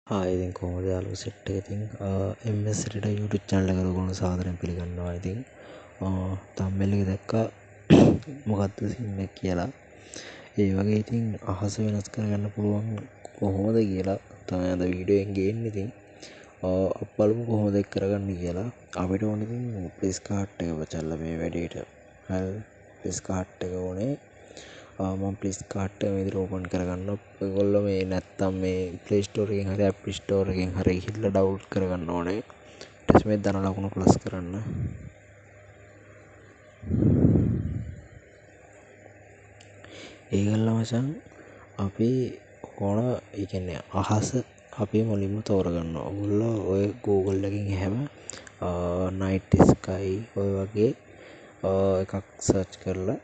Hi, ඉතින් කොහොමද යාළුවෝ සෙට් එක? ඉතින් MS Editor YouTube channel එකට ඔයගොල්ලෝ සාදරයෙන් පිළිගන්නවා. ඉතින් thumbnail එක දැක්කා මොකද්ද සීන් එක කියලා. ඒ වගේ ඉතින් අහස වෙනස් කරගන්න පුළුවන් කොහොමද කියලා තමයි අද වීඩියෝ එකෙන් ගේන්නේ. ඉතින් අපි බලමු කොහොමද ඒක කරගන්නේ කියලා. අපිට ඕනේ ඉතින් ප්ලේස් කාඩ් එක මචල්ලා මේ වැඩේට. හරිද? ප්ලේස් කාඩ් එක ඕනේ. මම ප්ලේස් කාඩ් එක මේ විදිහට ඕපන් කරගන්නවා. ඔයගොල්ලෝ මේ නැත්තම් මේ Play Store එකෙන් හරි App Store එකෙන් හරි ගිහිල්ලා ඩවුන්ලෝඩ් කරගන්න ඕනේ. ඊට පස්සේ මේ ධන ලකුණ ප්ලස් කරන්න. ඒගල්ලා මචං අපි ඕන, ඒ කියන්නේ අහස අපි මුලින්ම තෝරගන්නවා. ඔයගොල්ලෝ ඔය Google එකෙන් එහෙම night sky ඔය වගේ එකක් සර්ච් කරලා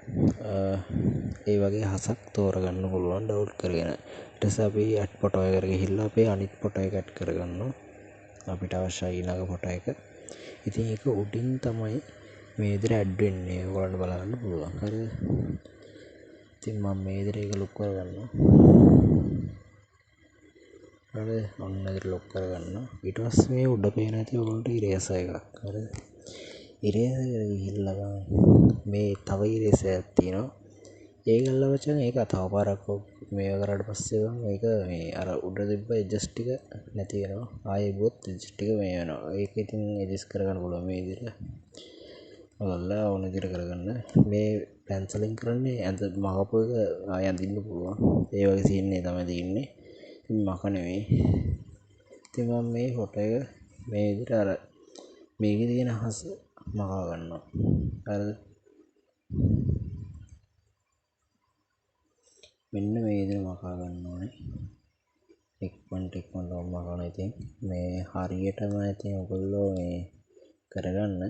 ඒ වගේ අහසක් තෝරගන්න පුළුවන් ඩවුන්ලෝඩ් කරගෙන. ඊට පස්සේ අපි ඇඩ් ෆොටෝ එකට ගිහිල්ලා අපේ අනිත් ෆොටෝ එක ඇඩ් කරගන්නවා. අපිට අවශ්‍ය ඊළඟ ෆොටෝ එක. ඉතින් ඒක උඩින් තමයි මේ විදිහට ඇඩ් වෙන්නේ. ඔයගොල්ලන්ට බලන්න පුළුවන්. හරිද? ඉතින් මම මේ විදිහට ඒක ලොක් කරගන්නවා. හරිද? ඔන්න විදිහට ලොක් කරගන්නවා. ඊට පස්සේ මේ උඩ පේන ඇති ඔයගොල්ලන්ට ඉරේසර් එකක්. හරිද? ඉරේසර් එකට ගිහිල්ලා මේ තව ඉරේසර් එකක් තියෙනවා. ඒකල්ල මචං ඒක තව පාරක් මේව කරාට පස්සේ බං ඒක මේ අර උඩ තිබ්බ ඇඩ්ජස්ට් ටික නැති වෙනවා. ආයෙ බොත් ඇඩ්ජස්ට් ටික මේ වෙනවා. ඒක ඉතින් ඇඩ්ජස්ට් කරගන්න පුළුවන් මේ විදිහට. ඔයාලා ඕන විදිහට කරගන්න. මේ පැන්සලෙන් කරන්නේ ඇඳ මකපු එක ආයෙ අඳින්න පුළුවන්. ඒ වගේ සීන් එක තමයි තියෙන්නේ. ඉතින් මක නෙවෙයි. ඉතින් මම මේ ෆොටෝ එක මේ විදිහට අර මේකේ තියෙන අහස මකා ගන්නවා. හරිද? මෙන්න මේ විදිහට මකා ගන්න ඕනේ. ඉක්මනට ඉක්මනට මම මකනවා. ඉතින් මේ හරියටම ඉතින් ඔයගොල්ලෝ මේ කරගන්න.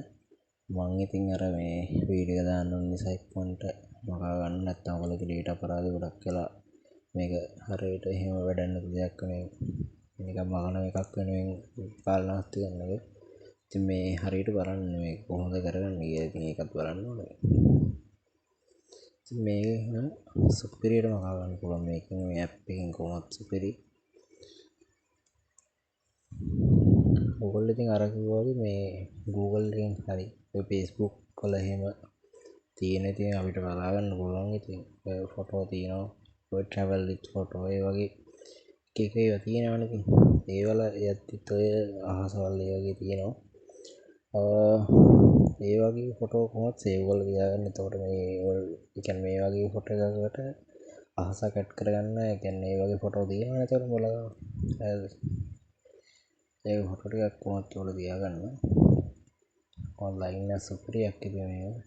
මං ඉතින් අර මේ වීඩියෝ එක දාන්න ඕන නිසා ඉක්මනට මකා ගන්න. නැත්නම් ඔයගොල්ලෝගේ ඩේටා අපරාධ ගොඩක් වෙලා මේක හරියට එහෙම වැඩක් නැති දෙයක් වෙනුවෙන් නිකන් මකන එකක් වෙනුවෙන් කාලනාස්ති කරන එක. ඉතින් මේ හරියට බලන්න මේක කොහොමද කරගන්නේ කියලා. ඉතින් ඒකත් බලන්න ඕනේ. ඉතින් මේක එහෙම සුපිරියට මකා ගන්න පුළුවන් මේකෙන්, මේ ඇප් එකෙන් කොහොමත් සුපිරි. ඔයගොල්ලෝ ඉතින් අර කිව්වා වගේ මේ Google එකෙන් හරි ඔය Facebook වල එහෙම තියෙන ඉතින් අපිට බලා ගන්න පුළුවන්. ඉතින් ඔය ෆොටෝ තියෙනවා, ඔය travel with photo ඒ වගේ එක එක ඒවා තියෙනවනේ. ඉතින් ඒ වල යද්දිත් ඔය අහසවල් ඒ වගේ තියෙනවා. ඒ වගේ ෆොටෝ කොහොමද සේව් කරලා තියාගන්න. එතකොට මේ ඔය ඒ කියන්නේ මේ වගේ ෆොටෝ එකකට අහසක් ඇඩ් කරගන්න. ඒ කියන්නේ ඒ වගේ ෆොටෝ තියෙනවනේ. එතකොට මොළගා ඒ ෆොටෝ ටිකක් කොහොමද ඔයාලා තියාගන්න. ඔන්ලයින් එක සුපිරියක් ඉතින් මේක.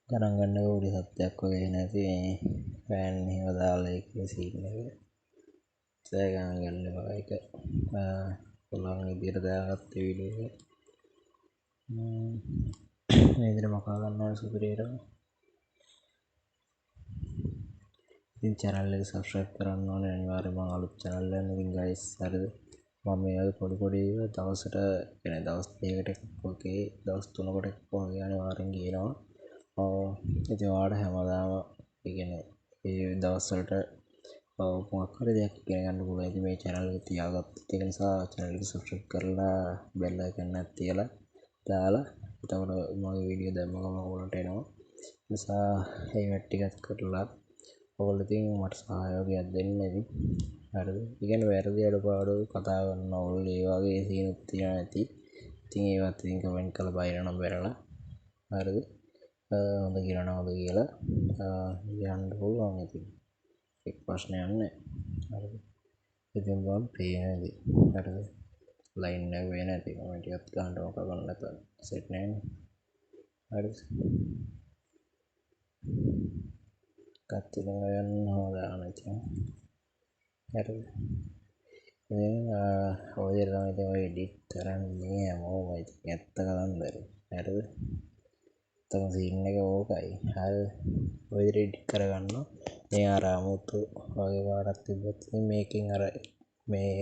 ගණන් ගන්න පොඩි සත්‍යයක් වගේ නැති මේ ෆෑන් එහෙම දාලා ඒකේ සීන් එක. ඒ ගණන් ගන්න එපා. ඒක පුළුවන් විදියට දාගත්ත වීඩියෝ එක. මේ විදියට මකා ගන්න ඕනේ සුපිරියටම. ඉතින් channel එක subscribe කරන්න ඕනේ අනිවාර්යයෙන්ම. මම අලුත් channel එකක් ඉතින් guys. හරිද? මම මේ වගේ පොඩි පොඩි ඒවා දවසට يعني දවස් දෙකකට එකක් වගේ දවස් තුනකට එකක් වගේ අනිවාර්යෙන් ගේනවා. ඉතින් ඔයාලට හැමදාම ඒ කියන්නේ ඒ දවස්වලට මොකක් හරි දෙයක් ඉගෙන ගන්න පුළුවන්. ඉතින් මේ channel එක තියාගත්තොත් ඒක නිසා channel එක subscribe කරලා bell icon එකත් තියලා දාලා එතකොට මගේ වීඩියෝ දැම්ම ගමන් ඔයගොල්ලන්ට එනවා. ඒ නිසා මේ වැඩ ටිකත් කරලා ඔයගොල්ලෝ ඉතින් මට සහයෝගයක් දෙන්න ඉතින්. හරිද? ඒ කියන්නේ වැරදි අඩුපාඩු කතා කරන ඔයගොල්ලෝ ඒ වගේ සීනුත් තියෙනවා ඇති. ඉතින් ඒවත් ඉතින් කමෙන්ට් කරලා බයිලා නම් බැනලා. හරිද? හොඳ කියලා නම් හොඳ කියලා කියන්න පුළුවන් ඉතින්. එක් ප්‍රශ්නයක් නෑ. හරිද? ඉතින් මම පේන ඉතින්. හරිද? ලයින් එක වෙන ඇති. මම ටිකක් ගන්න මොකක් කරන්න නැත්නම් සෙට් නෑනේ. හරිද? කත් ඉතින් යන්න හොදාන ඉතින්. හරිද? ඉතින් ඔය විදිහට තමයි ඉතින් ඔය එඩිට් කරන්නේ හැමෝම ඉතින් ඇත්ත කතන්දරේ. හරිද? තම සීන් එක ඕකයි. හරිද? ඔය විදිහට එඩිට් කරගන්නවා. මේ අර අමුතු වගේ පාටක් තිබ්බොත් ඉතින් මේකෙන් අර මේ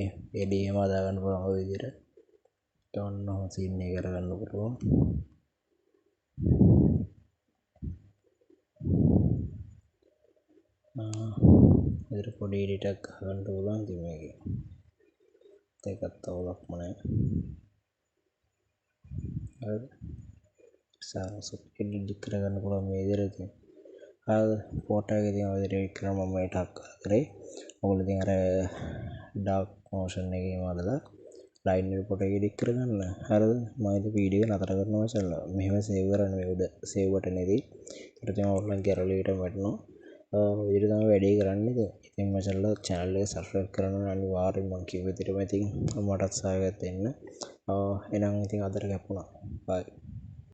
එළියම හදාගන්න පුළුවන් ඔය විදිහට. ඔන්න ඔහොම සීන් එක කරගන්න පුළුවන්. විතර පොඩි එඩිට් එකක් ගහගන්න පුළුවන් ඉතින් මේකේ. ඒකත් අවුලක්ම නෑ. හරිද? සාරසොත් එඩිට් කරගන්න පුළුවන් මේ විදිහට ඉතින්. හරිද? ෆොටෝ එක ඉතින් ඔය විදිහට එඩිට් කරලා මම මේ ටක් කරේ. ඔයගොල්ලෝ ඉතින් අර ඩාර්ක් මෝෂන් එකේ වලලා ලයින් එක ෆොටෝ එක එඩිට් කරගන්න. හරිද? මම ඉතින් වීඩියෝ එක නතර කරනවා මචං. මෙහෙම සේව් කරන්න මේ උඩ සේව් බටන් එකේ. ඊට පස්සේ ඔයගොල්ලන් ගැලරි එකට වැටෙනවා. ඔය විදිහට තමයි වැඩේ කරන්නේ ඉතින්. ඉතින් මචං චැනල් එක සබ්ස්ක්‍රයිබ් කරන්න අනිවාර්යෙන් මං කියපු විදිහටම ඉතින් මටත් සහයෝගයක් දෙන්න. එහෙනම් ඉතින් අදට කැපුණා. බයි.